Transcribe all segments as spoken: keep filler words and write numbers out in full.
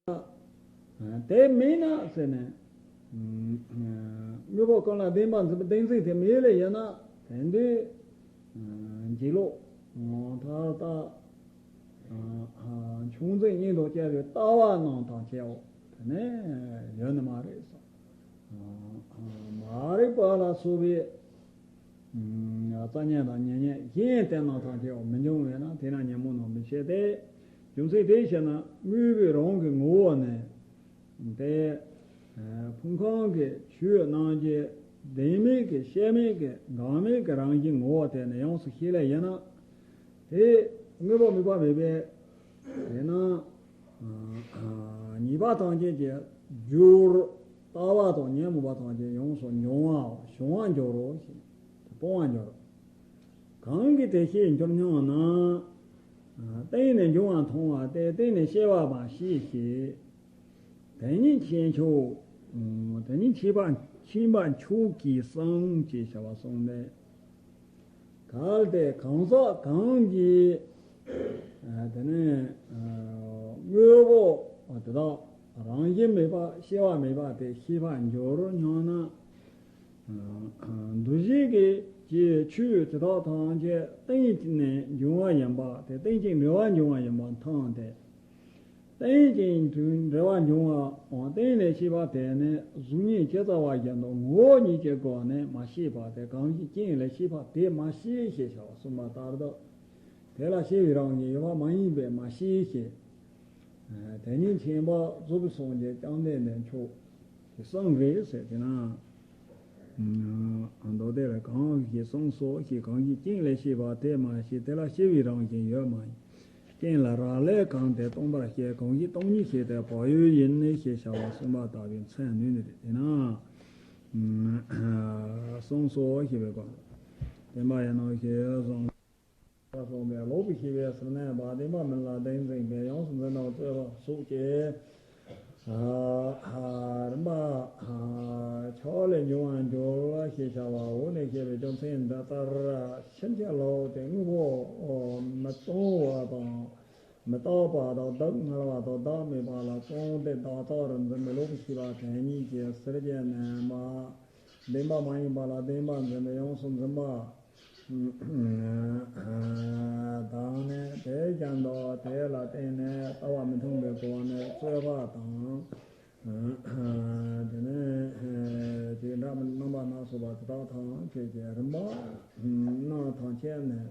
དེ་མེད་ན་ཟེར་ནས། དངོས་པོ་ཀུན་ལ་བདེན་པར་འཛིན་པའི་བདེན་འཛིན་དེ་མེད་ལེ་ཡིན་ན། དེ་འདི་འཇིག་ལོག་ཐར་ལྟ། ཆུང་འཛིན་གཉིས་དང་བཅས་པའི་ལྟ་བ་རྣམས་དང་བཅས་པ་དེ་ནི་ཡོད་ནི་མ་རེད་ཟེར། མ་རིག་པ་ལ་སོགས་པའི་རྩ་ཉེས་དང་ཉེ་ཉེས་གཞན་དེ་རྣམས་དང་བཅས་པ་མི་འབྱུང་བས་ན། དེས་ན་ཉོན་མོངས་རྣམས་མི་སྐྱེ་སྟེ། རྒྱུ་མཚན་དེ་ཞེ་ན། དངོས་པོའི་རང་གི་ངོ་བོ་ནི། དེ་ཕུང་ཁམས་ཀྱི་ཆོས་རྣམས་ཀྱི་བདེན་མེད་ཀྱི་སྐྱེ་མེད་ཀྱི་འགག་མེད་ཀྱི་རང་བཞིན་ངོ་བོ་དེ་ནི་ཡོངས་སུ་ཤེས་ལེ་ཡིན་ན། དེ་དངོས་པོ་དམིགས་པ་མེད་པས། དེས་ན་ཉེས་པ་ཐམས་ཅད་ཀྱི་རྒྱུར་ལྟ་བ་དང་ཉོན་མོངས་པ་ཐམས་ཅད་ཡོངས་སུ་འབྱུང་བ་བྱུང་བར་འགྱུར་རོ་ཞེས་སྤོང་བར་འགྱུར། གང་གིས་དེ་ཤེས་འགྱུར་སྙམ་ན། གཏན་ནས་འབྱུང་བ་མཐོང་བ་སྟེ། གཏན་ནས་སྐྱེ་བ་མ་ཤེས་ཤེས། དེ་ཉིད་མཁྱེན་མཆོག་དེ་ཉིད་མཁྱེན་པ་མཁྱེན་པ་མཆོག་གིས་གསུངས་ཅེས་བྱ་བ་གསུངས་ནས། གལ་ཏེ་གང་ཟག་གང་གིས་དེ་ནས་དངོས་པོ་དེ་དག་རང་བཞིན་མེད་པ་སྐྱེ་བ་མེད་པ་དེ་ཤེས་པར་འགྱུར་སྙམ་ན། འདུ་བྱེད་ཀྱི་ཀྱི་ཆོས་དེ་དག་ཐམས་ཅད་རྟེན་ཅིང་འབྲེལ་བར་འབྱུང་བ་ཡིན་པ་དེ། རྟེན་ཅིང་འབྲེལ་བར་འབྱུང་བ་ཡིན་པར་ཐལ་ཏེ། རྟེན་ཅིང་འབྲེལ་བར་འབྱུང་བའང་རྟེན་ལས་སྐྱེས་པ་དེ་ནི་གཟུགས་བརྙན་ཇི་ལྟ་བ་བཞིན་དུ་ངོ་བོ་ཉིད་ཀྱི་སྒོ་ནས་མ་སྐྱེས་པ་སྟེ། གང་ཞིག་རྐྱེན་ལས་སྐྱེས་པ་དེ་མ་སྐྱེས་ཞེས་བྱ་བ་གསུངས་པ་ལྟར་དུ། དེ་ལ་སྐྱེ་བའི་རང་བཞིན་ཡོད་པ་མ་ཡིན་པས་མ་སྐྱེས་ཞེས། དེ་ཉིད་མཁྱེན་པ་རྫོགས་པའི་སངས་རྒྱས་བཅོམ་ལྡན་འདས་མཆོག་གི་གསུང་རེད་ཟེར་དེ་ན། མདོ་སྡེ་ལ་གང་ཞིག་གསུངས་སོ་ཞེས། གང་ཞིག་རྐྱེན་ལས་སྐྱེས་པ་དེ་མ་སྐྱེས། དེ་ལ་སྐྱེ་བའི་རང་བཞིན་ཡོད་མ་ཡིན། རྐྱེན་ལ་རག་ལས་གང་དེ་སྟོང་པར་བཤད། གང་ཞིག་སྟོང་ཉིད་ཞེས་དེ་བག་ཡོད་ཡིན་ཞེས་བྱ་བ་གསུངས་པ་ལྟ་བུའི་མཚན་ཉིད་ནི་རེད་དེ་ན། གསུངས་སོ་ཞེས་པའི་སྐབས་བསྟན་པ་ཡིན་ནོ་ཞེས་གསུངས། གསུངས་པས། ལོག་པའི་ཤེས་པས་ཟེར་ན་བདེན་པ་མིན་ལ་བདེན་འཛིན་པས་ཡོངས་སུ་འཛིན་པ་རྩོད་པ་སོགས་ཀྱི་རིམ་པ་ཆགས་ལས་འབྱུང་བར་འགྱུར་ཞེས་བྱ་བ་འོག་ནས་བཤད་པའི་རྒྱུ་མཚན་འདི་ལྟར་ཕྱིན་ཅི་ལོག་སྟེ་དངོས་པོ་མི་སྟོང་བ་དང་མི་རྟག་པ་དང་བདག་སྔར་བ་དང་བདག་མེད་པ་ལ་བཙོངས་ཏེ་བདག་རྟག་རུ་འཛིན་པའི་ལོག་པའི་ཤེས་པ་དེ་ཉིད་ཀྱིས་ཟེར་གྱི་ནས་མ། བདེན་པ་མ་ཡིན་པ་ལ་བདེན་པར་འཛིན་པའི་ཡོངས་སུ་འཛིན་པ་དང་ནི། དེ་བཞིན་དུ་དེ་ལ་བརྟེན་ནས་ལྟ་བ་མི་མཐུན་པའི་སྒོ་ནས་རྩོད་པ་དང་། དེ་ནས་དེ་འདྲ་མིན་རྣམ་པ་སྣ་ཚོགས་པ་དེ་དག་ཐམས་ཅད་ཀྱི་རིམ་པ་རྣམས་ཐམས་ཅད་ནི།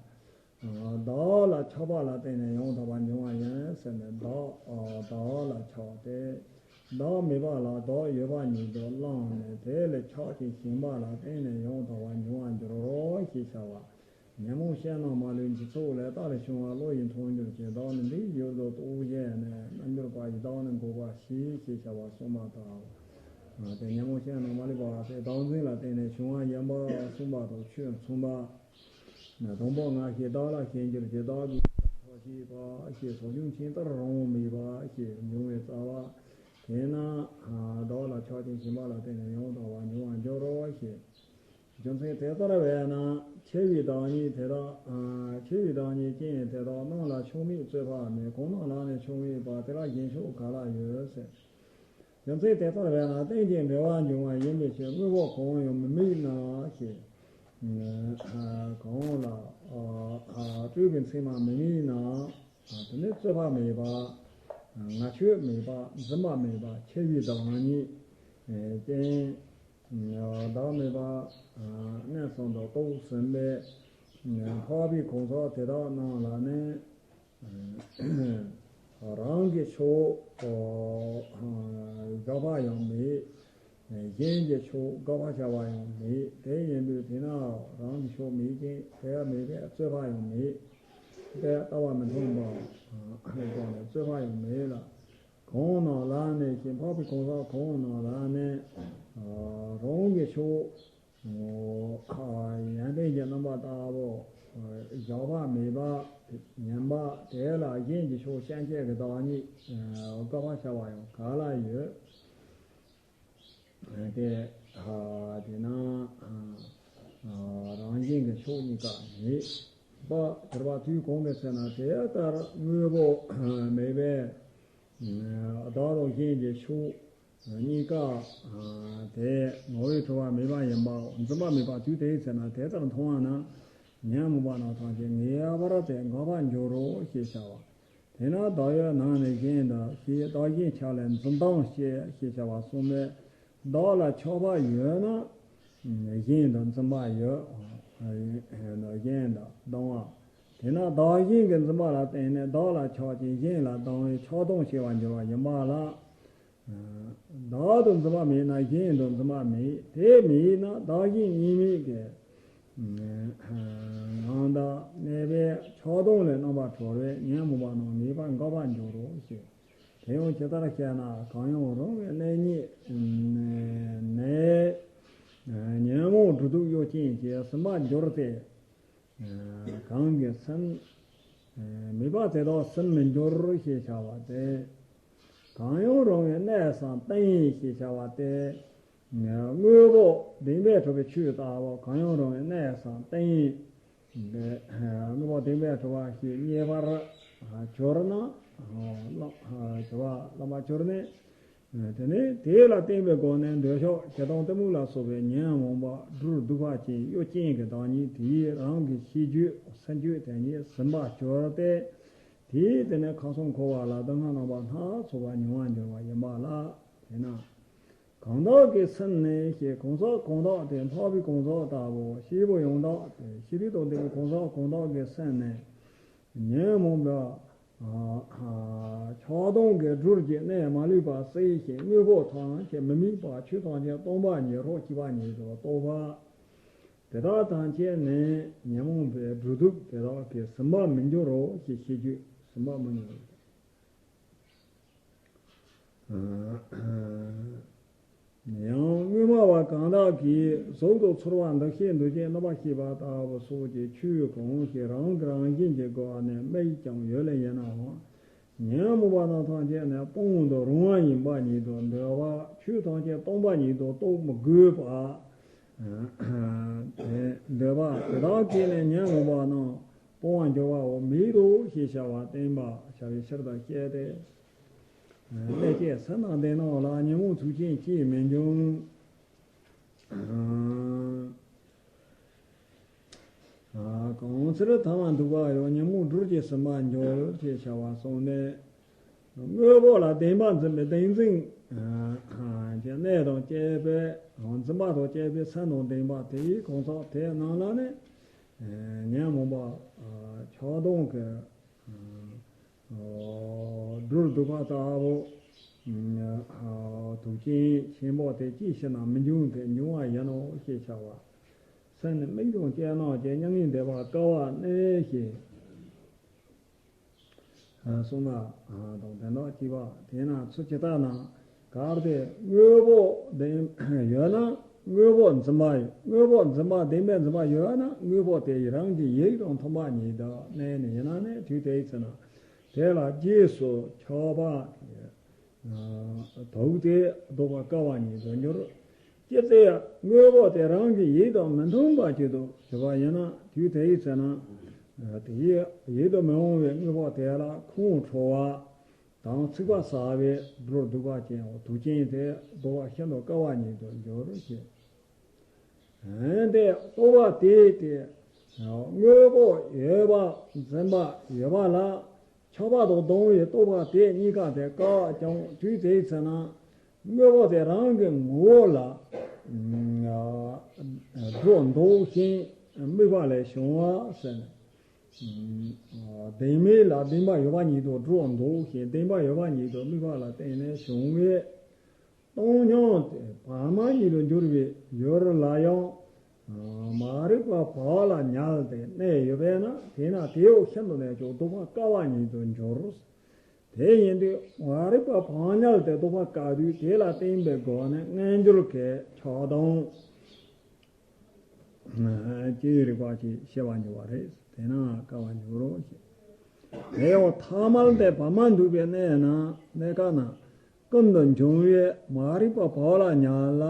བདག་ལ་ཆགས་པ་ལ་བརྟེན་ནས་ཡང་དག་པར་འབྱུང་བ་ཡིན་ཟེར་ནས། བདག་བདག་ལ་ཆགས་ཏེ། བདག་མེད་པ་ལ་བདག་ཡོད་པ་ཉིད་དུ་བླངས་ནས། དེ་ལས་ཆགས་ཤིང་ཞེན་པ་ལ་བརྟེན་ནས་ཡང་དག་པར་འབྱུང་བར་འགྱུར་རོ་ཞེས་བྱ་བ། ཉོན་མོངས་ཞེན་རྣམས་མ་ལུས་འཇིག་ཚོགས་ལས། རྟག་ལས་བྱུང་བ་བློ་ཡིས་མཐོང་འགྱུར་ཞིང་། བདག་ནི་འདི་ཡི་ཡུལ་དུ་རྟོགས་བྱས་ནས། རྣལ་འབྱོར་པ་ཡིས་བདག་ནི་འགོག་པར་བྱེད་ཞེས་བྱ་བ་གསུངས་པ་ལྟར། དེ་ཉོན་མོངས་ཞེན་རྣམས་མ་ལུས་པ་སྟེ། བདག་འཛིན་ལ་བརྟེན་ནས་བྱུང་བ་ཡིན་པར་གསུངས་པ་དང་ཆོས་མཚུངས་པ། དང་པོ་ང་ཞེས་བདག་ལ་ཞེན་གྱུར་ཅིང་། བདག་གིས་ཐོག་ཤེས་པ་ཞེས་སོགས་བྱུང་ཆེན་ལྟར་རང་དབང་མེད་པ་ཞེས་འབྱུང་བའི་རྩ་བ། དེས་ན་བདག་ལ་ཆགས་ཤིང་ཞེན་པ་ལ་བརྟེན་ནས་ཡང་དག་པར་འབྱུང་བར་འགྱུར་རོ་ཞེས། རྒྱུ་མཚན་དེ་ལྟར་བས་ན་ཆེ་བའི་བདག་ཉིད་དེ་དག་ཆེ་བའི་བདག་ཉིད་ཅན་དེ་དག་རྣམས་ལ་ཆགས་མེད་རྩོད་པ་མེད། གང་རྣམས་ལ་ནི་ཆགས་མེད་པ་དེ་ལ་ཞེན་ཆགས་ག་ལ་ཡོད་ཟེར། རྒྱུ་མཚན་དེ་ལྟར་བས་ན་རྟེན་ཅིང་འབྲེལ་བར་འབྱུང་བ་ཡིན་པའི་ཕྱིར། དངོས་པོ་གང་ཡང་མི་དམིགས་ན་ཞེས། གང་ལ་སྤྲོས་པའི་མཚན་མ་མི་དམིགས་ན། དེ་ནི་རྩོད་པ་མེད་པ། ང་ཁྱོད་མེད་པ། འཛིན་པ་མེད་པ། ཆེ་བའི་བདག་ཉིད་ཅན། བདག་མེད་པ། གནས་གསུམ་དུ་རྟོགས་ཟིན་པས། འཕགས་པའི་གང་ཟག་དེ་དག་རྣམས་ལ་ནི། རང་གི་ཕྱོགས་དགག་པ་ཡང་མེད། གཞན་གྱི་ཕྱོགས་དགག་པ་བྱ་བ་ཡང་མེད། དེ་ཡིན་དུས་དེས་ན་རང་གི་ཕྱོགས་མེད་ཅིང་དེ་ཡང་མེད་པས་རྩོད་པ་ཡང་མེད། དེ་ལྟ་བ་མི་མཐུན་པ་ལ་སོགས་ནས་རྩོད་པ་ཡང་མེད་ལ། གང་རྣམས་ལ་ནི་ཞེས་འཕགས་པའི་གང་ཟག་གང་རྣམས་ལ་ནི་རང་གི་ཕྱོགས་ཡོན་ཏན་གྱི་རྣམ་པ་ལྟ་བུ་བཞག་པ་མེད་པ་ཡིན་པ་དེ་ལ་གཞན་གྱི་ཕྱོགས་སྐྱེ་མཆེད་ཀྱི་བདག་ཉིད་དགག་པ་བྱ་བ་ཡང་ག་ལ་ཡོད། དེ་དེས་ན་རང་གཞན་གྱི་ཕྱོགས་གཉིས་ཀ་མེད་པ། ཐར་པ་དུས་གང་གི་ཚེ་ན་དེ་ལྟར་དངོས་པོ་མེད་པས། བདག་དང་གཞན་གྱི་ཕྱོགས་གཉིས་ཀ་དེ་ངོ་བོས་གྲུབ་པ་མེད་པ་ཡིན་པའོ། འཛིན་པ་མེད་པ་དུས་དེའི་ཚེ་ན་དེ་ལྟར་མཐོང་བ་ན་ཉོན་མོངས་པ་རྣམས་ཐམས་ཅད་ངེས་པར་དེ་འགག་པར་འགྱུར་རོ་ཞེས་བྱ་བ། དེས་ན་བདག་ཡོད་ནམ་ནི་གཞན་དུ་ཞེས་བདག་གཞན་ཆགས་ལས་འཛིན་སྟངས་བཤད་ཞེས་བྱ་བ་གསུངས་པས། བདག་ལ་ཆགས་པ་ཡོད་ན་གཞན་དུ་འཛིན་པ་ཡོད། གཞན་དུ་སྡང་བ། དེས་ན་བདག་གཞན་གྱི་འཛིན་པ་ལ་བརྟེན་ནས་བདག་ལ་ཆགས་ཀྱང་གཞན་ལ་སྡང་བའི་ཆགས་སྡང་སྐྱེ་བར་འགྱུར་བ་ཡིན་པ་ལ། བདག་ཏུ་འཛིན་པ་མེད་ན་གཞན་དུ་འཛིན་པ་མེད། དེ་མེད་ན་བདག་གཞན་གཉིས་མེད་ཀྱི་ངང་དུ་གནས་པས་ཆགས་སྡང་ལས་རྣམ་པར་གྲོལ་བས་ཉོན་མོངས་པ་རྣམས་ངེས་པར་འགག་པར་འགྱུར་རོ་ཞེས། དེ་ཡང་ཇི་ལྟར་ཞེ་ན། གང་ཡང་རུང་བའི་གནས་རྙེད་ནས་ཉོན་མོངས་སྒྲིབ་གདུག་གཡོ་ཅན་གྱིས་ཟིན་པར་འགྱུར་ཏེ། གང་གིས་ཟིན་མེད་པ་དེ་དག་ཟིན་མི་འགྱུར་ཞེས་བྱ་བ་སྟེ། གང་ཡང་རུང་བའི་གནས་སམ་རྟེན་ཞེས་བྱ་བ་སྟེ། དངོས་པོ་བདེན་པས་གྲུབ་པའི་ཆོས་ལྟ་བུ་གང་ཡང་རུང་བའི་གནས་སམ་རྟེན། དངོས་པོ་བདེན་པས་གྲུབ་པ་ཞིག་རྙེད་པར་གྱུར་ན། གྱུར་པ་བླ་མ་གྱུར་ནས། དེ་ནས་དེ་ལ་བརྟེན་པའི་སྒོ་ནས་འདོད་ཆགས་ཞེ་སྡང་གཏི་མུག་ལ་སོགས་པའི་ཉོན་མོངས་པ་སྒྲིབ་གདུག་པ་ཅན་གཡོ་ཅན་གྱི་བདག་ཉིད་དེས་རང་གི་ཤེས་རྒྱུད་སེམས་རྒྱུད་དེ་ཉིད་ཟིན་པར་གྱུར་ཏེ། དེས་དེ་ནས་ཁམས་གསུམ་འཁོར་བ་ལ་སྡུག་བསྔལ་རྣམ་པ་སྣ་ཚོགས་པ་མྱོང་བར་འགྱུར་བ་ཡིན་པ་ལ། དེས་ན། གང་དག་གིས་ཟིན་ནས་ཞེས་གང་ཟག་གང་དག་སྟེ་འཕགས་པའི་གང་ཟག་ལྟ་བུ་སྐྱེས་བུ་ཡང་དག་སྟེ་ཤེས་རིག་དང་ལྡན་པའི་གང་ཟག་གང་དག་གིས་ཟིན་ནས་ཉོན་མོངས་པ་ཆགས་སྡང་གི་སྦྲུལ་གྱི་གནས་མ་ལུས་པ་སེལ་ཞིང་དངོས་པོ་ཐམས་ཅད་མི་དམིགས་པ་ཆོས་ཐམས་ཅད་སྟོང་པ་ཉིད་རྟོགས་སྐྱེས་པ་ཉིད་དུ་རྟོགས་པ། དེ་དག་ཐམས་ཅད་ནི་ཉོན་མོངས་པའི་སྒྲིབ་གདུག་དེ་དག་གིས་ཟིན་པར་མི་འགྱུར་རོ་ཞེས་ཤེས་རྒྱུད་ཟིན་པར་མི་འགྱུར་རོ། ཡང་དངོས་སྨྲ་བ་གང་དག་གིས་གཟུགས་དང་ཚོར་བ་འདུ་ཤེས་འདུ་བྱེད་རྣམ་པར་ཤེས་པ་ལྟ་བུ་སོགས་ཀྱི་ཆོས་གང་ཞིག་རང་གི་རང་བཞིན་གྱི་སྒོ་ནས་དམིགས་ཀྱང་ཡོད་ལེ་ཡིན་ནའང་ཉོན་མོངས་པ་རྣམས་ཐམས་ཅད་ནི་སྤང་དུ་རུང་བ་ཡིན་པ་ཉིད་དུ་འདོད་པ། ཆོས་ཐམས་ཅད་སྟོང་པ་ཉིད་དུ་རྟོགས་མི་དགོས་པ། འདོད་པ་དེ་དག་གིས་ནི་ཉོན་མོངས་པ་རྣམས་སྤོང་བར་འགྱུར་བའོ། མེད་དོ་ཞེས་བྱ་བ་བསྟན་པ་བྱ་བའི་ཕྱིར་དུ་བཤད་དེ། གནས་བཅས་ཟིན་དང་ལྡན་རྣམས་ལ་ཉོན་མོངས་དུག་ཅན་སྐྱེས་མི་འབྱུང་། གང་ཚེ་རབས་ཐ་མ་འདུག་པ་ཡང་ཉོན་མོངས་སྦྲུལ་གྱིས་ཟིན་པར་འགྱུར་ཞེས་བྱ་བ་གསུངས་ནས། དངོས་པོ་ལ་བདེན་པར་འཛིན་པའི་བདེན་འཛིན་གྱི་གནས་དང་བཅས་པའི་འཛིན་པ་དང་བཅས་པའི་སེམས་དང་ལྡན་པ་དེའི་གང་ཟག་དེ་རྣམས་ལ་ནི་ཉོན་མོངས་པ་ཆགས་སྡང་གི་སྦྲུལ་གདུག་པ་ལྟ་བུ་དུག་ཅན་ཆེན་པོ་དེ་ཅིའི་ཕྱིར་ན་མི་འབྱུང་སྟེ་འབྱུང་བ་ཡིན་ནོ་ཞེས་བྱ་བ། སེམས་ནི་དམིགས་དང་བཅས་རྣམས་ཀྱི་མྱ་ངན་འདས་པ་དཀའ་བ་གནས་ཞེས་གསུངས་པ་དང་དོན་དག་གཅིག་པ། དེས་ན་ཚུལ་ཇི་ལྟར་ན་གལ་ཏེ་དངོས་པོ་བདེན་ཡོད་ན་དངོས་པོ་འཛིན་པ་ཡོད། དངོས་པོ་འཛིན་པ་བདེན་པའི་འཛིན་པ་ཡོད་ན་དངོས་པོ་དེ་རང་གི་ཡིད་དང་མཐུན་པ་ཉིད་དུ་གནས་ནས་ཡིན་ན་ནི་དུས་དེའི་ཚེ་ན་དེ་ལ་རྗེས་སུ་ཆགས་པ་དེ། དུག་དེ་བཟློག་པར་དཀའ་བ་ཉིད་དུ་འགྱུར། ཅི་སྟེ་དངོས་པོ་དེ་རང་གི་ཡིད་དང་མི་མཐུན་པ་ཅིག་ཏུ་གྱུར་པ་ཡིན་ན་དུས་དེའི་ཚེ་ན། དེའི་ཡིད་དུ་མི་འོང་བའི་དངོས་པོ་དེ་ལ་ཁོང་ཁྲོ་བ་དང་འཚིག་པ་ཟ་བའི་སྦྲུལ་གདུག་པ་ཅན་དུག་ཅན་དེ་བཟློག་པ་ཤིན་ཏུ་དཀའ་བ་ཉིད་དུ་འགྱུར་ཞེས། འོན་ཏེ་རྟོག་པ་དེས་དེ་དངོས་པོ་ཡོད་པ་འཛིན་པ་ཡོད་པ་ལ་ཆགས་པ་དང་སྡང་བའི་རྟོག་པ་དེ་གཉིས་ཀ་དེ་དཀའ་བ་ཀྱང་དུས་དེའི་ཚེ་ན་དངོས་པོ་དེ་རང་གི་ངོ་བོ་ལ་སྒྲོ་འདོགས་ཤིང་དམིགས་པ་ལས་བྱུང་བ་ཟེར་ནས། བདེན་མེད་ལ་བདེན་པ་ཡོད་པ་ཉིད་དུ་སྒྲོ་འདོགས་ཤིང་བདེན་པ་ཡོད་པ་ཉིད་དུ་དམིགས་པ་ལ་བརྟེན་ནས་བྱུང་བའི་སྟོང་ཉིད་དེ་བར་མ་ཉིད་དུ་འགྱུར་བའི་ཡུལ་ལ་ཡང་མ་རིག་པ་བག་ལ་ཉལ་ཏེ་གནས་ཡོད་པས་ན། དེས་ན་དེའོ་ཤིན་ཏུ་ནས་ཀྱང་བཟློག་པ་དཀའ་བ་ཉིད་དུ་འགྱུར། དེ་ཡིན་དུས་མ་རིག་པ་བག་ཉལ་ཏེ་བཟློག་པ་དཀའ་དུས་དེ་ལ་བརྟེན་པའི་སྒོ་ནས་རྣལ་འབྱོར་གྱི་ཆགས་སྡང་སྐྱེ་བའི་རིག་པ་ཅིག་སྐྱེ་བར་འགྱུར་བ་རེད། དེས་ན་དཀའ་བ་འགྱུར་རོ་ཞེས། དེ་ཡང་ཐ་མལ་པའི་བར་མ་འདུག་པའི་གནས་ན་གནས་སྐབས་ན་ཀུན་ཏུ་འབྱུང་བའི་མ་རིག་པ་བག་ལ་ཉལ་ལ།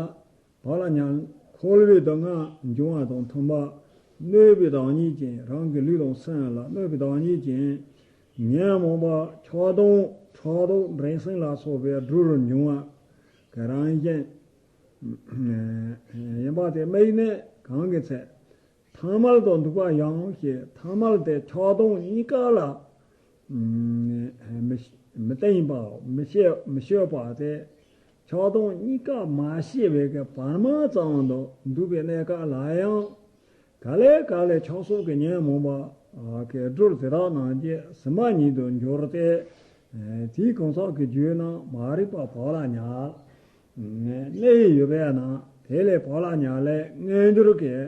བག་ལ་ཉལ་འཁོར་བའི་སྡུག་བསྔལ་འབྱུང་བ་དང་མཐུན་པ། གནོད་པའི་བདག་ཉིད་ཅན། རང་གི་ལུས་དང་སེམས་ལ་གནོད་པའི་བདག་ཉིད་ཅན། ཉོན་མོངས་པ་ཆགས་སྡང་ ཕྲག་དོག་འགྲན་སེམས་ལ་སོགས་པའི་སྦྲུལ་འབྱུང་བ་གི་རང་བཞིན་ཡིན་པ་དེ་དམིགས་ནས་གང་གི་ཚེ། ཐ་མལ་དུ་འདུག་པ་ཡང་ཞེས། ཐ་མལ་དེ་ཆགས་སྡང་གཉིས་ཀ་ལ་མི་མི་བརྟེན་པའོ། མི་སྐྱེ་མི་སྐྱེ་བ་སྟེ། ཆགས་སྡང་གཉིས་ཀ་མ་སྐྱེས་པའི་གི་བར་མ་ཙམ་དུ་འདུག་པའི་གནས་སྐབས་ལ་ཡང་། ག་ལེ་ག་ལེ་ཆགས་སོགས་ཀྱི་ཉོན་མོངས་པ་གི་སྦྲུལ་དེ་དག་རྣམས་ཀྱིས་ཟིན་པ་ཉིད་དུ་འགྱུར་ཏེ། དེའི་གང་ཟག་གི་རྒྱུད་རྣམས་མ་རིག་པ་བག་ལ་ཉལ། གནས་ཡོད་པས་ན་དེ་ལས་བག་ལ་ཉལ་ལས་མངོན་གྱུར་གྱི།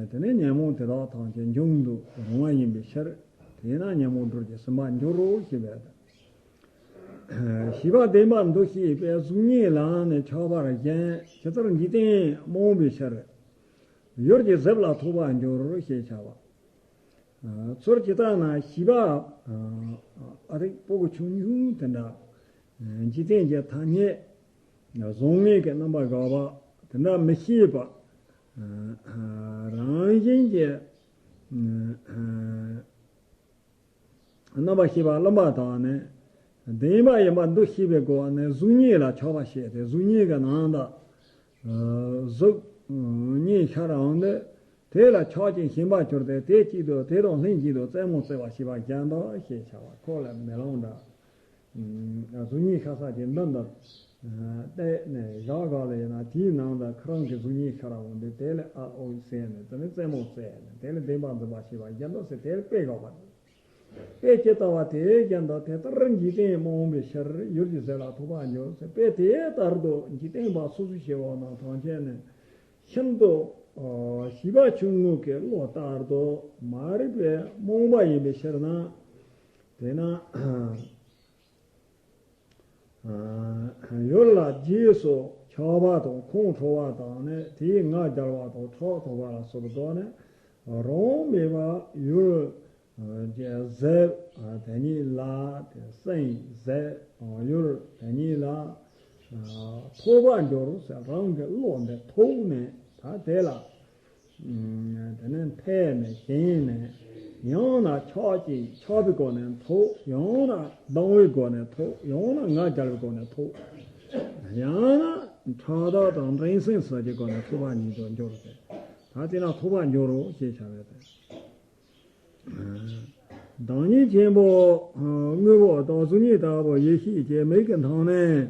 དེ་ནས་ཉོན་མོངས་དེ་དག་ཐམས་ཅད་འབྱུང་དུ་རུང་བ་ཡིན་པའི་ཕྱིར། དེས་ན་ཉོན་མོངས་སྦྲུལ་གྱིས་ཟིན་པར་འགྱུར་རོ་ཞེས་པས། བྱིས་པ་བདེན་པར་འདུ་ཤེས་པས་གཟུགས་བརྙན་ལའང་ནི་ཆགས་པར་ཞེན། ཇི་ལྟར་འཇིག་རྟེན་རྨོངས་པའི་ཕྱིར། ཡུལ་གྱི་གཟེབ་ལ་ཐུག་པར་འགྱུར་ཞེས་བྱ་བ། ཚུར་ཇི་ལྟར་ན་བྱིས་པ་ཨ་རིག་སྤུ་གུ་ཆུང་ཆུང་དེ་འདྲ། འཇིག་རྟེན་གྱི་ཐ་སྙད་བཟང་ངན་གྱི་རྣམ་པ་དགག་པ་དེ་འདྲ་མི་ཤེས་པ། རང་བཞིན་གྱི་རྣམ་པ་ཤེས་པ་རློམ་པ་དང་ནི། བདེན་པ་ཡིན་པར་འདུ་ཤེས་པའི་སྒོ་ནས་གཟུགས་བརྙན་ལ་ཆགས་པ་བྱས་ཏེ། གཟུགས་བརྙན་གྱི་ནང་དུ་གཟུགས་བརྙན་ཤར་འོང་དུས། དེ་ལ་ཆགས་ཞེན་ཞེན་པར་གྱུར་ཏེ། དེ་གཅིག་ཏུ་དེ་དང་ལྷན་ཅིག་ཏུ་རྩེད་མོ་རྩེ་བ་བྱེད་པ་གཞན་དག་ཞེས་བྱ་བ། ཁོ་ལ་མེ་ལོང་འདྲ། གཟུགས་བརྙན་ཤར་ས་ཀྱི་མདུན་དུ་བལྟས་ནས་བཞག་ག་ལ་ཡིན་ན། དེའི་ནང་དུ་ཁོ་རང་གི་གཟུགས་བརྙན་ཤར་འོང་དུས། དེ་ལ་ཨ་ཨོ་ཟེར་ནས། དེ་ནས་རྩེད་མོ་རྩེས་ནས། དེ་ལ་བདེན་པར་འཛིན་པ་བྱེད་པ་གཞན་དག་ཟེར། དེ་ལ་དཔེ་བཞག་པ་རེད། དཔེ་ཇི་ལྟ་བ་དེ་བཞིན་དུ་དེ་ལྟར་འཇིག་རྟེན་རྨོངས་པའི་ཕྱིར། ཡུལ་གྱི་གཟེབ་ལ་ཐུག་པར་འགྱུར་ཟེར། དཔེ་དེ་ལྟར་དུ་འཇིག་རྟེན་པ་སོ་སོ་སྐྱེ་བོ་རྣམས་ཐམས་ཅད་ནི་ཤིན་ཏུ་བྱིས་པ་ཆུང་ངུ་གི་བློ་ལྟར་དུ་མ་རིག་པའི་རྨོངས་པ་ཡིན་པའི་ཕྱིར་ན། དེས་ན་ཡུལ་ལ་རྗེས་སུ་ཆགས་པ་དང་། ཁོང་ཁྲོ་བ་དང་ནི། དེའི་ང་རྒྱལ་བ་དང་ཕྲག་དོག་པ་ལ་སོགས་པ་དང་ནི། རང་མེད་པ་ཡུལ་གྱི་གཟེབ་དེ་ཉིད་ལ། དེ་སེམས་གཟེབ་ཡུལ་དེ་ཉིད་ལ་ཐུག་པར་འགྱུར་ཟེར། རང་གི་བློ་འདི་ཐུག་ནས་ད་དེ་ལ། དེ་ནས་འཐད་ནས་ཞེན་ནས། ཡང་ན་ཆགས་ཀྱི་ཆགས་པའི་སྒོ་ནས་ཐུག། ཡང་ན་སྡང་བའི་སྒོ་ནས་ཐུག། ཡང་ན་ང་རྒྱལ་བའི་སྒོ་ནས་ཐུག། ཡང་ན་ཕྲག་དོག་དང་འགྲན་སེམས་སོགས་ཀྱི་སྒོ་ནས་ཐུག་པ་ཉིད་དུ་འགྱུར་ཏེ། ད་དེ་ན་ཐུག་པར་འགྱུར་རོ་ཞེས་བྱ་བའི་དོན། བདག་ཉིད་ཆེན་པོ་དངོས་པོ་དང་གཟུགས་བརྙན་ལྟ་བུ་ཡིད་ཤེས་ཀྱི་མིག་གིས་མཐོང་ནས།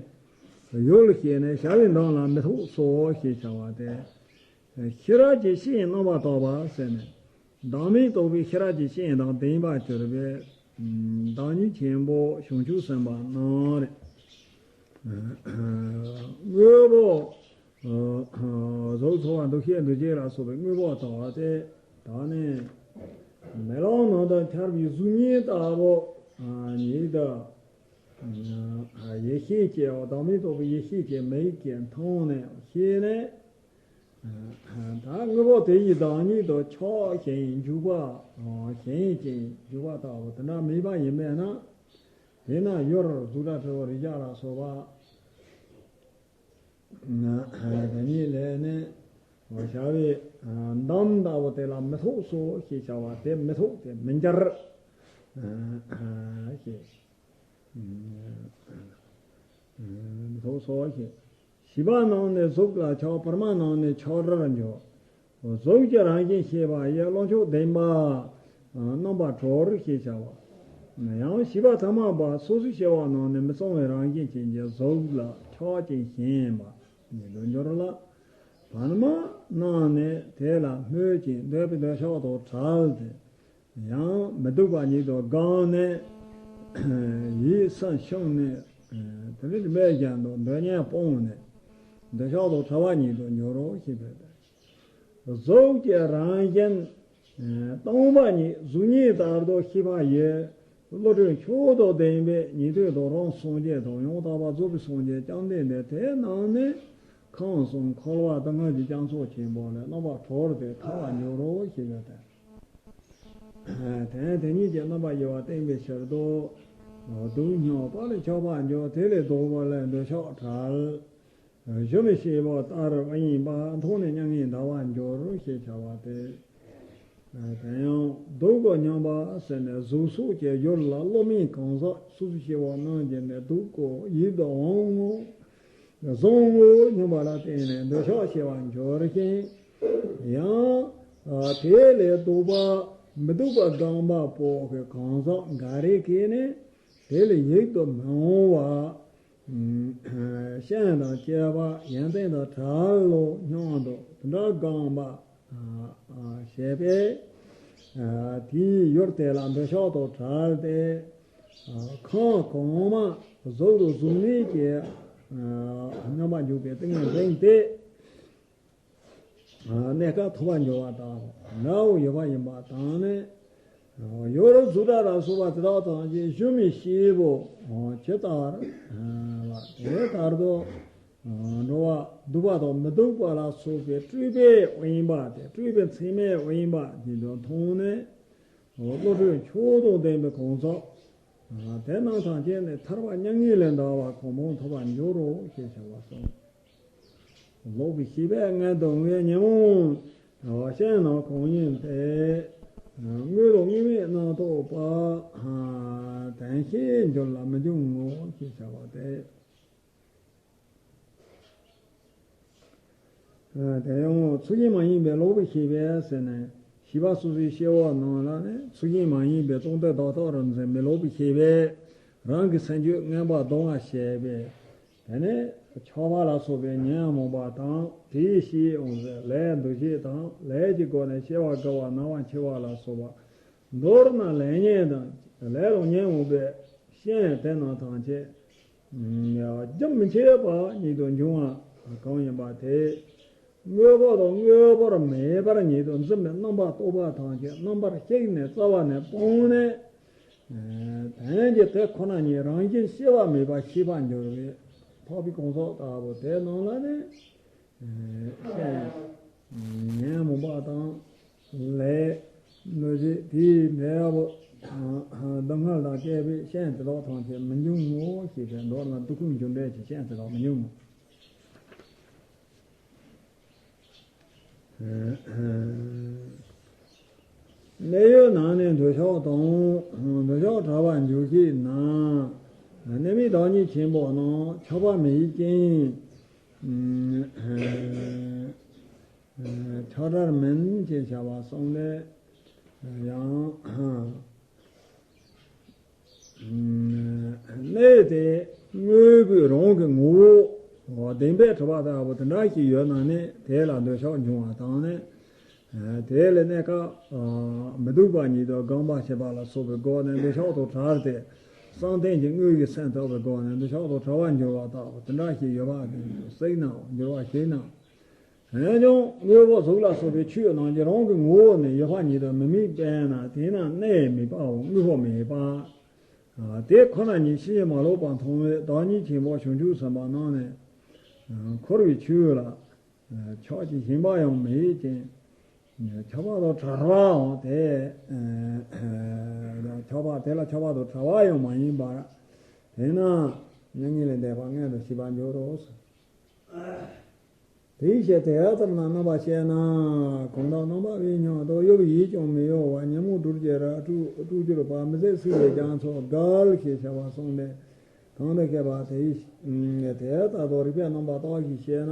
ཡུལ་ཤེས་ནས་བྱ་བའི་མདུན་ལ་མི་ཐུག་སོ་ཞེས་བྱ་བ་སྟེ། ཤེས་རབ་ཀྱི་སྤྱན་རྣམ་པར་དག་པ་ཟེར་ནས། བདག་མེད་རྟོགས་པའི་ཤེས་རབ་ཀྱི་སྤྱན་དང་ལྡན་པར་གྱུར་པའི་བདག་ཉིད་ཆེན་པོ་བྱང་ཆུབ་སེམས་དཔའ་རྣམས་རེད། དངོས་པོ་གཟུགས་ཚོར་བ་འདུ་ཤེས་འདུ་བྱེད་ལ་སོགས་པའི་དངོས་པོ་ལྟ་བུ་དེ་དག་ནི་མེ་ལོང་ནང་དུ་འཆར་བའི་གཟུགས་བརྙན་ལྟ་བུ་ཉིད་དུ། ཡིད་ཤེས་ཀྱི་བདག་མེད་རྟོགས་པའི་ཡིད་ཤེས་ཀྱི་མིག་གིས་མཐོང་ནས་ཤེས་ནས། ད་དངོས་པོ་དེ་ཡི་བདག་ཉིད་དུ་ཆགས་ཞེན་འཇུག་པ། ཞེན་ཅིང་འཇུག་པ་ལྟ་བུ་དེ་འདྲ་མེད་པ་ཡིན་པས་ན། དེས་ན་ཡུལ་གཟུགས་སྒྲ་དྲི་རོ་རེག་བྱ་ལ་སོགས་པ་དེ་ཉིད་ལས་ནི་བྱ་བའི་མདུན་ལྟ་བུ་དེ་ལ་མི་ཐུག་སོ་ཞེས་བྱ་བ་དེ་མི་ཐུག་སྟེ་མི་འགྱུར་ཞེས། ཐུག་སོ་ཞེས། བྱིས་པ་རྣམས་ནི་གཟུགས་ལ་ཆགས། བར་མ་རྣམས་ནི་ཆགས་སྒྲར་འགྱུར། གཟུགས་ཀྱི་རང་བཞིན་ཤེས་པ་ཡི། བློ་མཆོག་ལྡན་པ་རྣམ་པར་གྲོལ་ཞེས་བྱ་བ། ཡང་བྱིས་པ་ཐ་མལ་པ་སོ་སོའི་སྐྱེ་བོ་རྣམས་ནི་མི་གཙང་བའི་རང་བཞིན་ཅན་གྱི་གཟུགས་ལ་ཆགས་ཅིང་ཞེན་པ་ཉིད་དུ་འགྱུར་ལ། བར་མ་རྣམས་ནི་དེ་ལ་སྨོད་ཅིང་འདོད་པའི་འདོད་ཆགས་དང་བྲལ་ཏེ། ཡང་མི་སྡུག་པ་ཉིད་དུ་དགང་ནས། ཡིད་སེམས་ཕྱུང་ནས། དེ་ནས་སྨོད་བཞིན་དུ་འདོད་ཉལ་སྤོང་ནས། འདོད་ཆགས་དང་བྲལ་བ་ཉིད་དུ་འགྱུར་རོ་ཞེས་པས། གཟུགས་ཀྱི་རང་བཞིན་སྟོང་པ་ཉིད་གཟུགས་བརྙན་ལྟར་དུ་ཤེས་པ་ཡི། བློ་གྲོས་མཆོག་ཏུ་ལྡན་པའི་ཉན་ཐོས་དང་རང་སངས་རྒྱས་དང་ཡང་དག་པར་རྫོགས་པའི་སངས་རྒྱས་ཀྱང་ལྡན་ཏེ། དེ་རྣམས་ནི་ཁམས་གསུམ་འཁོར་བ་སྡུག་བསྔལ་གྱི་རྒྱ་མཚོ་ཆེན་པོ་ལས་རྣམ་པར་གྲོལ་ཏེ་ཐར་བར་འགྱུར་རོ་ཞེས་པས། དེ་དེ་ཉིད་ཀྱི་རྣམ་པ་དབྱེ་བ་བསྟན་པའི་ཕྱིར་དུ། སྡུག་བསྔལ་དཔག་ལས་ཆགས་པ་འཇོམས། དེ་ལས་ལྡོག་པ་ལས་འདོད་ཆགས་བྲལ། གཞོམ་བྱེད་པ་ལྟར་ཨིན་པ། མཐོང་ནས་མྱ་ངན་འདའ་བར་འགྱུར་ཞེས་བྱ་བ་སྟེ། དེ་ཡང་གདུགས་ཀྱི་སྙོམས་པ་ཟེར་ནས་གཟུགས་སོགས་ཀྱི་ཡུལ་ལ་བློ་མིག་གང་ཟག་སོ་སོའི་སྐྱེ་བོ་རྣམས་ཀྱིས་ནི་གདུགས་ཀྱི་ཡིད་དུ་འོང་ངོ་། བཟུང་ངོ་སྙམ་པ་ལ་བརྟེན་ནས་འདོད་ཆགས་སྐྱེ་བར་འགྱུར་ཞིང་། ཡང་དེ་ལས་གདུག་པ་མི་སྡུག་པ་རྐང་པ་པོ་གི་གང་ཟག་འགའ་རེ་གིས་ནི་དེ་ལས་ཡིད་དུ་མི་འོང་བ། ཤིང་དང་བཅས་པ་ཡོན་ཏན་དང་བྲལ་ལོ་སྙམ་དུ་དེ་འདྲ་རྐང་པ་ཞེས་པས། དེའི་ཡུལ་དེ་ལ་འདོད་ཆགས་དང་བྲལ་ཏེ། ཁམས་གོང་མ་གཟུགས་རུ་གཟུགས་མེད་ཀྱི་སྙོམས་པར་འཇུག་པའི་ཏིང་ངེ་འཛིན་དེ། གནས་སྐབས་ཐོབ་པར་འགྱུར་བ་དང་འདྲ་བོ་ཡོད་པ་ཡིན་པ་དང་ནི། ཡུལ་གཟུགས་སྒྲ་ལ་སོགས་པ་དེ་དག་དང་ཞིང་ཞུམ་མེད་སྐྱེས་བུ་ཇི་ལྟར་བ་དེ་ལྟར་དུ། འགྲོ་བ་སྡུག་པ་དང་མི་སྡུག་པ་ལ་སོགས་པའི་སྤྲོས་པའི་དབེན་པ་དེ་སྤྲོས་པའི་མཚན་མའི་དབེན་པ་དེ་དང་མཐོང་ནས། བློ་གྲོས་མཆོག་དང་ལྡན་པའི་གང་ཟག་དེ་རྣམས་ཐམས་ཅད་ནི་ཐར་པ་མྱ་ངན་ལས་འདའ་བ་གང་མང་ཐོབ་པར་འགྱུར་རོ་ཞེས་བྱ་བ་གསུངས། ལོག་པའི་ཤེས་པས་མངལ་དུ་ངུས་ཉོན་མོངས་ཤིང་རྣམས་གང་ཡིན་ཏེ། དངོས་དང་དངོས་མེད་རྣམ་རྟོག་པ། དོན་ཤེས་འགྱུར་ལ་མི་འབྱུང་ངོ་ཞེས་བྱ་བ་སྟེ། དེ་ཡང་ཚུལ་གཞན་མ་ཡིན་པའི་ལོག་པའི་ཤེས་པས་ཟེར་ནས་ཤེས་པ་སོ་སོའི་སྐྱེ་བོ་རྣམས་ལ་ནི་ཚུལ་གཞན་མ་ཡིན་པའི་སྟོང་ཐུན་བདག་རྟག་རུ་འཛིན་པའི་ལོག་པའི་ཤེས་པས་རང་གི་སེམས་རྒྱུད་མངོན་པར་གདུང་བར་བྱེད་པས། དེ་ནས་ཆགས་པ་ལ་སོགས་པའི་ཉོན་མོངས་པ་དང་དེའི་ཕྱིའི་འོང་ཟེར་ལས་འདུ་བྱེད་དང་ལས་ཀྱི་སྒོ་ནས་སྐྱེ་བ་རྒ་བ་ན་བ་འཆི་བ་ལ་སོགས་པ། མདོར་ན་ལས་ཉོན་དང་ལས་དང་ཉོན་མོངས་པའི་ཤིང་དེ་རྣམས་ཐམས་ཅད་རྒྱུན་མི་འཆད་པ་ཉིད་དུ་འབྱུང་བ་གང་ཡིན་པ་དེ། དངོས་པོ་དང་དངོས་པོར་མེད་པར་ཉིད་དུ་འཛིན་པའི་རྣམ་པར་རྟོག་པ་ཐམས་ཅད་རྣམ་པར་བཤིག་ནས་རྩ་བ་ནས་སྤངས་ནས། དོན་གྱི་དེ་ཁོ་ན་ཉིད་རང་བཞིན་སྐྱེ་བ་མེད་པ་ཤེས་པར་འགྱུར་བས་འཕགས་པའི་གང་ཟག་ལྟ་བུ་དེ་རྣམས་ལ་ནི། ཤིང་། ཉོན་མོངས་པ་དང་། ལས། གནོད་བྱེད་དེའི་འབྲས་བུ། སྡུག་བསྔལ་དང་བཅས་པའི་ཤིང་དེ་དག་ཐམས་ཅད་མི་འབྱུང་ངོ་ཞེས་པའི་མདོར་ན་སྡུག་ཀུན་རྒྱུ་འབྲས་ཀྱི་ཤིང་དེ་དག་མི་འབྱུང་ངོ་། གནས་ཡུལ་ན་ནི་འདོད་ཆགས་དང་། འདོད་ཆགས་བྲལ་བར་འགྱུར་ཞེ་ན། གནས་མིན་བདག་ཉིད་ཆེན་པོ་རྣམས་ཆགས་པ་མེད་ཅིང་། ཆགས་བྲལ་མིན་ཅེས་བྱ་བ་གསུངས་ནས་ཡང་། གནས་དེ་དངོས་པོའི་རང་གི་ངོ་བོ་བདེན་པས་གྲུབ་པ་ལྟ་བུ་དེ་འདྲ་ཞིག་ཡོད་ན་ནི་དེ་ལ་འདོད་ཆགས་འབྱུང་བ་དང་ནི། དེ་ལས་གནས་སྐབས་མི་སྡུག་པ་ཉིད་དུ་རྐང་པ་བྱེད་པ་ལ་སོགས་པའི་སྒོ་ནས་འདོད་ཆགས་དང་བྲལ་ཏེ། བསམ་གཏན་གྱི་དངོས་ཀྱི་སེམས་ཐོབ་པའི་སྒོ་ནས་འདོད་ཆགས་དང་བྲལ་བར་འགྱུར་བ་ལྟ་བུ་དེ་འདྲ་ཞིག་ཡོད་པ་གིས་བསྲེགས་ནའང་འགྱུར་བ་ཞིག་ན། འོན་ཀྱང་དངོས་པོ་གཟུགས་ལ་སོགས་པའི་ཆོས་རྣམས་ཀྱི་རང་གི་ངོ་བོ་ནི་ཡོད་པ་ཉིད་དུ་མི་དམིགས་པས་ན་དེས་ན་གནས་མེད་པའམ་དངོས་པོ་མེད་པ། དེ་ཁོ་ན་ཉིད་ཕྱིན་ཅི་མ་ལོག་པར་མཐོང་བའི་བདག་ཉིད་ཆེན་པོ་བྱང་ཆུབ་སེམས་དཔའ་རྣམས་ནི། འཁོར་བའི་ཆོས་ལ་ཆགས་ཀྱི་ཞེན་པ་ཡང་མེད་ཅིང་། ཆགས་པ་དང་བྲལ་བའང་དེ། ཆགས་པ་དེ་ལ་ཆགས་པ་དང་བྲལ་བ་ཡང་མ་ཡིན་པར། དེས་ན་མྱ་ངན་ལས་འདས་པ་མངོན་དུ་བྱེད་པར་འགྱུར་རོ། དེའི་ཕྱིར་དེ་ལྟར་ན་རྣམ་པར་དཔྱད་ན། གང་དག་རྣམ་པར་དབེན་སྙམ་དུ་གཡོ་བའི་ཡིད་ཀྱང་མི་གཡོ་བར་ཉོན་མོངས་སྤྲུལ་གྱི་རྭ་སྤྲུགས་སྤྲུགས་གྱུར་པ་མི་བཟད་སྲིད་པའི་རྒྱ་མཚོ་བརྒལ་ཞེས་བྱ་བ་གསུངས་ནས་གང་དུ་བཤད་པ་དེ་ཡི་དེ་ལྟར་དུ་རིགས་པས་རྣམ་པར་བརྟགས་ཤིང་དཔྱད་ན།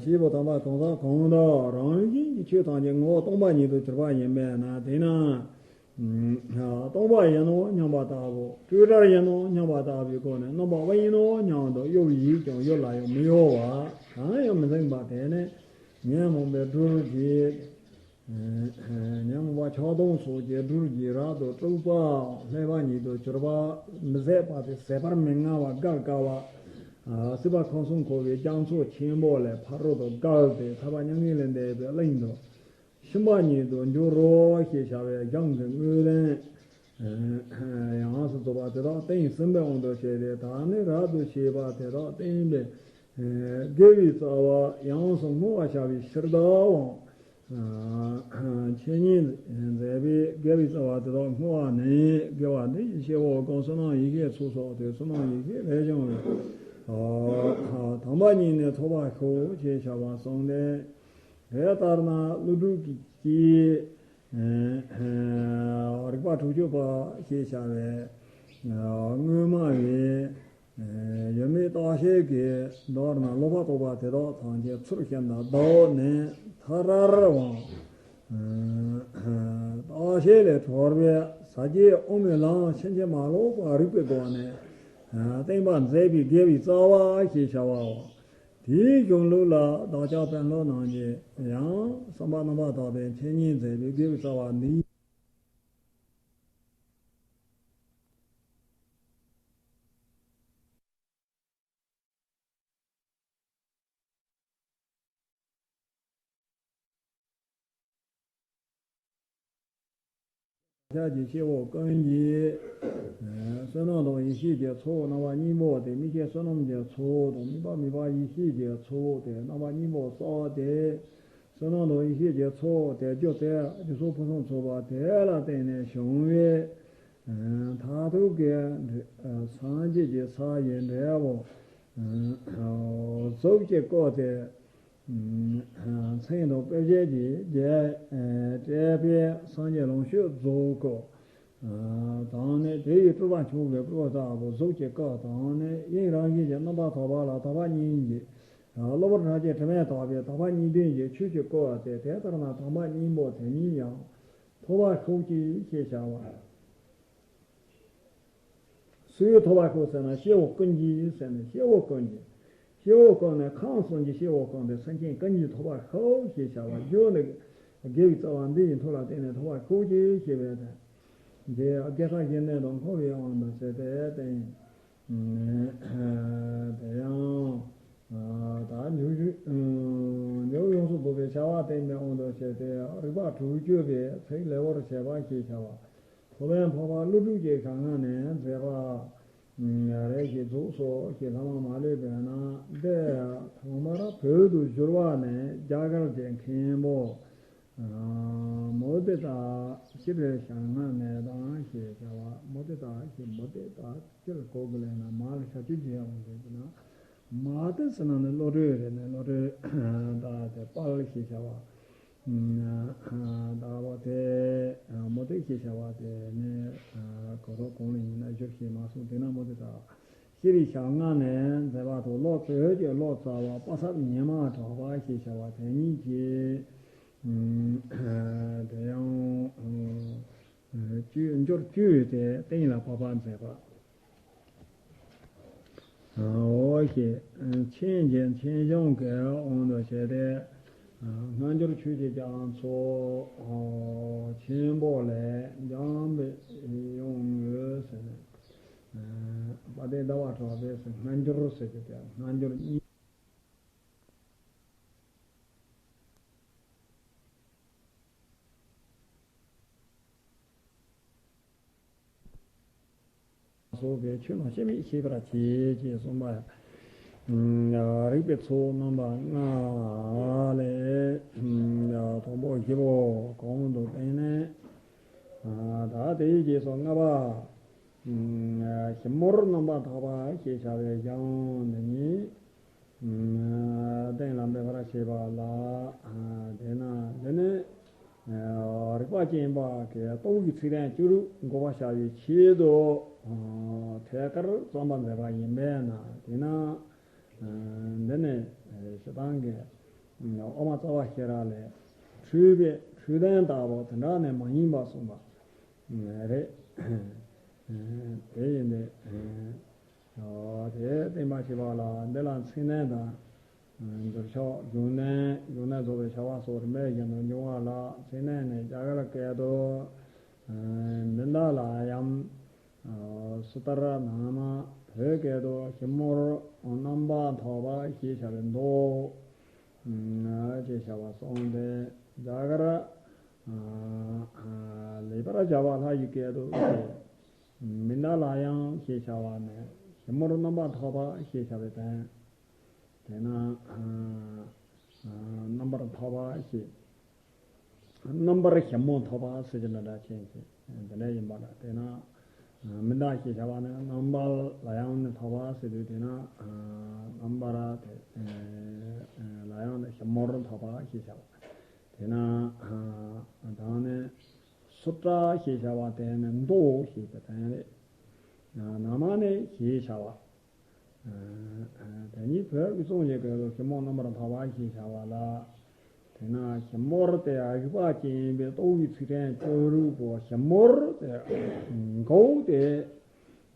སྐྱེས་བུ་དམ་པ་གང་ཟག་གང་དག་རང་བཞིན་གྱི་ཆོས་ཐམས་ཅད་ངོ་བོ་སྟོང་པ་ཉིད་དུ་གྱུར་པ་ཡིན་པས་ན་དེས་ན། སྟོང་པ་ཡིན་ནོ་སྙམ་པ་ལྟ་བུ་སྤྲོས་བྲལ་ཡིན་ནོ་སྙམ་པ་ལྟ་བུའི་སྒོ་ནས་རྣམ་པར་དབེན་ནོ་སྙམ་དུ་གཡོ་བའི་ཡིད་ཀྱང་ཡུལ་ལ་ཡང་མི་གཡོ་བ་གང་ཡང་མི་འཛིན་པ་དེ་ནི་ཉོན་མོངས་པའི་སྦྲུལ་གྱིས། ཉོན་མོངས་པ་ཆགས་སྡང་སོགས་ཀྱི་སྦྲུལ་གྱི་རྭ་དང་སྤྲུགས་པའམ་ལྷས་པ་ཉིད་དུ་གྱུར་པ་མི་བཟད་པ་དེ་ཟད་པར་མི་མངའ་བ་བརྒལ་དཀའ་བ། སྲིད་པ་ཁམས་གསུམ་འཁོར་བའི་རྒྱ་མཚོ་ཆེན་པོ་ལས་ཕ་རོལ་ཏུ་བརྒལ་ཏེ་ཐར་པ་མྱ་ངན་ལས་འདས་པའི་གླིང་དུ་ཕྱིན་པ་ཉིད་དུ་འགྱུར་རོ་ཞེས་བྱ་བའི་གཞུང་གི་དངོས་བསྟན་ཡོངས་སུ་རྫོགས་པ་དེ་དག་བསྟན་ཟིན་པའི་དབང་དུ་བྱས་ཏེ་ད་ནི་རབ་ཏུ་བྱེད་པ་དེ་དག་བསྟན་པའི་དགེ་བའི་རྩ་བ་ཡོངས་སུ་བསྔོ་བར་བྱ་བའི་ཕྱིར་དུའང་། འཆད་ཉན་མཛད་པའི་དགེ་བའི་རྩ་བ་དེ་དག་བསྔོ་བ་ནི་དགེ་བ་འདི་ཡི་སྐྱེ་བོ་གང་བསོད་ནམས་ཡེ་ཤེས་ཚོགས་བསགས་ཏེ་བསོད་ནམས་ཡེ་ཤེས་ལས་བྱུང་བའི་ དང་པ་ཉིད་ནས་ཐོབ་པར་ཤོག་ཅེས་བྱ་བ་གསུངས་ཏེ། དེ་ལྟར་ན་ཀླུ་སྒྲུབ་ཀྱིས་རིག་པ་དྲུག་ཅུ་པ་ཞེས་བྱ་བའི་དངོས་སྨྲ་བའི་ཡོད་མེད་རྟག་ཞིག་གིས། མདོར་ན་ལོག་པར་རྟོག་པ་དེ་དག་ཐམས་ཅད་ཚུར་བཤམས་དང་བཟློག་ནས་ཐར་པའི་རྟག་ཞིག་ལས་གྲོལ་བའི་ཟབ་རྒྱས་དབུ་མའི་ལམ་ཕྱིན་ཅི་མ་ལོག་པར་རིག་པའི་སྒོ་ནས་བསྟན་པ་མཛད་པའི་དགེ་བའི་རྩ་བ་ཞེས་བྱ་བའོ། དེའི་གཞུང་ལུགས་ལ་བདག་ཅག་དཔོན་སློབ་རྣམས་ཀྱིས་ཡང་བསམ་པ་རྣམ་པར་དག་པའི་འཆད་ཉན་མཛད་པའི་དགེ་བའི་རྩ་བ་འདི། ཕྱག་གི་སྐྱེ་བོ་ཀུན་གྱི། བསོད་ནམས་དང་ཡེ་ཤེས་ཀྱི་ཚོགས་རྣམ་པ་གཉིས་པོ་སྟེ། མིག་ཤེས་བསོད་ནམས་ཀྱི་ཚོགས་དང་། དམིགས་པ་དམིགས་པ་ཡེ་ཤེས་ཀྱི་ཚོགས་ཏེ། རྣམ་པ་གཉིས་པོ་བསགས་ཏེ། བསོད་ནམས་དང་ཡེ་ཤེས་ཀྱི་ཚོགས་དེ་རྒྱུ་དེ་རྒྱུ་ཚོགས་ཕུན་སུམ་ཚོགས་པ་དེ་ལ་བརྟེན་ནས་བྱུང་བའི་མཐར་ཐུག་གི་སངས་རྒྱས་ཀྱི་ས་ཡི་འབྲས་བུ་གཟུགས་ཀྱིས་བསྐོར་ཏེ། མཚན་དང་དཔེ་བྱད་ཀྱིས་རྒྱན་སྤྲས་པའི་སངས་རྒྱས་ལོངས་སྤྱོད་རྫོགས་སྐུ་དང་ནི། དེ་ཡི་སྤྲུལ་པ་མཆོག་གི་སྤྲུལ་པ་ལྟ་བུ་གཟུགས་ཀྱི་སྐུ་དང་ནི། དབྱིངས་རང་བཞིན་གྱིས་རྣམ་པར་དག་པ་ལ་དག་པ་གཉིས་ཀྱིས། གློ་བུར་ཕྲ་རྒྱས་དྲི་མས་དག་པའི་དག་པ་གཉིས་ལྡན་གྱི་ཆོས་ཀྱི་སྐུ་སྟེ། དེ་ལྟར་ན་དམ་པ་གཉིས་པོ་དེ་ཉིད་ཡང་ཐོབ་པར་ཤོག་ཅིག་ཞེས་བྱ་བ། སུས་ཐོབ་པར་ཤོག་ཟེར་ན། སྐྱེ་བོ་ཀུན་གྱིས་ཟེར་ནས། སྐྱེ་བོ་ཀུན་གྱིས། སྐྱེ་བོ་ཀུན་ནས་ཁམས་གསུམ་གྱི་སྐྱེ་བོ་ཀུན་ཏུ་སེམས་ཅན་ཀུན་གྱིས་ཐོབ་པར་ཤོག་ཞེས་བྱ་བ་བརྗོད་ནས། དགེ་བའི་རྩ་བ་འདི་ཡི་མཐུ་ལ་བརྟེན་ནས་ཐོབ་པར་ཤོག་ཅིག་ཞེས་པའི་དོན། དེ་དགེ་རྩ་གཞན་དོན་དུ་འཁོར་བའི་དབང་དུ་བྱས་ཏེ་བསྟན། དེ་ཡང་ད་མཇུག་མཇུག་ཡོངས་སུ་རྫོགས་པའི་བྱ་བ་བསྟན་པའི་དབང་དུ་བྱས་ཏེ། རིག་པ་དྲུག་ཅུ་པའི་ཚིག་ལེའུར་བྱས་པ་ཞེས་བྱ་བ། ཐུབ་པའི་འཕགས་པ་ཀླུ་སྒྲུབ་ཀྱི་ཞལ་སྔ་ནས་མཛད་པ་རེ་ཞིག་རྫོགས་སོ་ཞེས་ལྷག་མ་མ་ལུས་པས་ན། འདི་ཐོག་མར་བོད་དུ་བསྒྱུར་བ་ནི་རྒྱ་གར་གྱི་མཁན་པོ་མུ་ཏི་ཏ་སྤྱིར་ཞལ་སྔ་ནས་དང་ཞེས་བྱ་བ། མུ་ཏི་ཏ་ཞེས། མུ་ཏི་ཏ་སྤྱིར་གོ་དགོས་ལབ་ན་མ་ལ་བྱ་སྤྱོད་བྱེད་ཡག་འོང་དགོས་ཀྱི་ན། མ་ཏི་ཟེར་ན་ནི་བློ་གྲོས་རེད། ནི་བློ་གྲོས་ཏ་སྟེ་དཔལ་ཞེས་བྱ་བ། ད་བ་དེ་མུ་སྟེགས་ཞེས་བྱ་བ་དེ་ནི་གོ་ཐོག་གོང་ལ་ཡིན་ན་བཞུགས་ཤེས་མ་སོང་། དེ་ན་མུ་སྟེགས་ད་ཤེས་རིག་ཞལ་སྔ་ནས་མཛད་པ་དང་། ལོ་བོད་ཀྱི་ལོ་ཙཱ་བ་དཔག་བསམ་ཉི་མ་གྲགས་པ་ཞེས་བྱ་བ་དེ་ཉིད་ཀྱིས་དེ་ཡང་བཅུ་འབྱོར་བཅུ་དེ་གཏན་ལ་ཕབ་པར་མཛད་པ། འོ་ཞེས་མཁྱེན་ཅིང་མཁྱེན་སྦྱོང་གི་དབང་དུ་བྱས་ཏེ། སྔ་འགྱུར་ཆོས་ཀྱི་རྒྱ་མཚོ་ཆེན་པོ་ལས་འཇམ་པའི་ཡོང་ངོས་ཟེར་ནས། དཔལ་ལྡན་ཟླ་བ་གྲགས་པས་སྔ་འགྱུར་ཟེར་གྱི་དེ་སྔ་འགྱུར་གཉིས། སོགས་པའི་ཆོས་རྣམས་ཤེས་མེད་ཤེས་པར་བྱེད་ཅེས་གསུངས་པ། རིག་པའི་ཚོགས་རྣམ་པ་ལྔ་ལས་དང་པོ་སྐྱེ་བོ་གང་དུ་བསྟན་ནས། ད་དེ་ཡི་རྗེས་སུ་ལྔ་པ། ཞིབ་མོར་རྣམ་པར་དག་པ་ཞེས་བྱ་བའི་གཞུང་འདི་ཉིད་གཏན་ལ་འབེབས་པར་བྱེད་པ་ལ། དེས་ན་འདི་ནི་རིག་པ་ཅན་པ་གིས་རྟོགས་པའི་ཚིག་དོན་བཅུ་དྲུག་འགོག་པར་བྱ་བའི་ཆེད་དུ་ཐད་ཀར་བརྩམས་པར་མཛད་པ་ཡིན་པས་ན། དེས་ན་འདི་ནི་སྤྱིར་བཏང་གི་དབུ་མ་རྩ་བ་ཤེས་རབ་ལས་འཁྲུལ་པའི་འཁྲུལ་དོན་ལྟ་བུ་དེ་འདྲ་ནི་མ་ཡིན་པ་གསུངས་པ་རེད། དེ་ཡིན་ཏེ། དེ་བསྟན་པ་ཞེས་པ་ལ་འདི་ལ་མཚན་གནས་དང་། འགྱུར་ཕྱོགས། འབྱུང་གནས། འབྱུང་གནས་རྫོགས་པའི་བྱ་བ་སོགས་རིམ་པ་བཞིན་དུ་འབྱུང་བ་ལ་མཚན་གནས་ནི་རྒྱ་གར་སྐད་དུ་མི་ནཱ་ལ་ཡམ་སུ་ཏྲ་ནཱ་མ། བོད་སྐད་དུ་ཞིབ་མོར་རྣམ་པར་དག་པ་ཞེས་བྱ་བའི་མདོ་ཞེས་བྱ་བ་གསུངས་ཏེ། རྒྱ་གར་ལེགས་པར་སྦྱར་བ་ལྷ་ཡི་སྐད་དུ་ཞེས། མི་ནཱ་ལ་ཡམ་ཞེས་བྱ་བ་ནི་ཞིབ་མོར་རྣམ་པར་དག་པ་ཞེས་བྱ་བའི་དོན། དེས་ན་རྣམ་པར་དག་པ་ཞེས། རྣམ་པར་ཞིབ་མོ་དག་པ་ཟེར་གྱི་འདྲ་འདྲ་ཅན་ཞིག་འདི་འདྲ་ཡིན་པ་ལ། དེས་ན་ མི་འདག་ཞེས་བྱ་བ་ནི་རྣམ་པར་ལ་ཡང་ནི་ཐོགས་པ་ཟེར་དུས་དེ་ན་རྣམ་པར་དེ་ལ་ཡང་ནི་ཞིབ་མོར་ཐོགས་པ་ཞེས་བྱ་བ། དེ་ན་ད་ནི་སུ་ཏྲ་ཞེས་བྱ་བ་དེ་ནི་མདོ་ཞེས་པའི་དོན་རེད། ན་མ་ནི་ཞེས་བྱ་བ། དེ་ཉིད་བོད་ཀྱི་རྩོམ་གྱི་སྐད་དུ་ཞིབ་མོར་རྣམ་པར་ཐོགས་པ་ཞེས་བྱ་བ་ལ། དེས་ན་ཞིབ་མོར་དེ་རིག་པ་ཅན་པའི་རྟོགས་པའི་ཚིག་ཕྲད་ཅོ་རིག་པོ་ཞིབ་མོར་དེ་མགོ་དེ་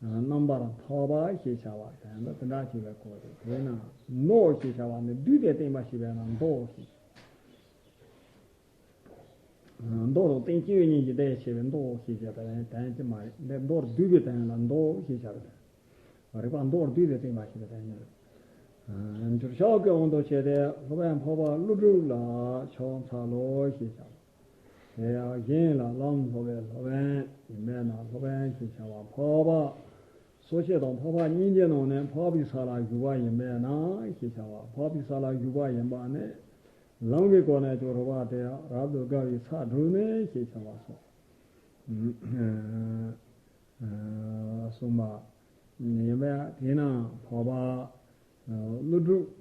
རྣམ་པར་ཐོགས་པ་ཞེས་བྱ་བ་དེ་འདྲ་དེ་འདྲ་ཞིག་ལ་གོ་རེད། དེས་ན་མདོ་ཞེས་བྱ་བ་ནི་བསྡུས་ཏེ་བསྟན་པ་ཞིག་བས་ན་མདོ་ཞེས། མདོ་དང་རྟེན་སྐྱེས་གཉིས་ཀྱི་ལྡན་ཞེས་པའི་མདོ་ཞེས་བྱ་བའི་དོན་ཅི་མ་རེད། འདི་མདོར་བསྡུས་པའི་དོན་ལ་མདོ་ཞེས་བྱ་བ་དང་། རིག་པ་མདོར་བསྡུས་ཏེ་བསྟན་པ་ཞེས་པའི་དོན་ཡིན། འགྱུར་ཕྱོགས་ཀྱི་དབང་དུ་བྱས་ཏེ་སློབ་དཔོན་འཕགས་པ་ཀླུ་སྒྲུབ་ལ་ཕྱག་འཚལ་ལོ་ཞེས་བྱ་བ། དེ་ཡང་གཞན་ལ་ལམ་སློབ་པའི་སློབ་དཔོན་ཡིན་པས་ན་སློབ་དཔོན་ཞེས་བྱ་བ་འཕགས་པ། སོ་སྐྱེ་དང་འཕགས་པ་གཉིས་ཀྱི་ནང་ནས་འཕགས་པའི་ས་ལ་བཞུགས་པ་ཡིན་པས་ན་ཞེས་བྱ་བ། འཕགས་པའི་ས་ལ་བཞུགས་པ་ཡིན་པ་ནི། ལམ་གྱི་སྒོ་ནས་ཀྱང་རིག་པ་དེ་རབ་ཏུ་དགའ་བའི་ས་བསྒྲུབས་ནས་ཞེས་བྱ་བ་སོགས་གསུངས་པ་ཡིན་པས། དེས་ན་འཕགས་པ་ཀླུ་སྒྲུབ་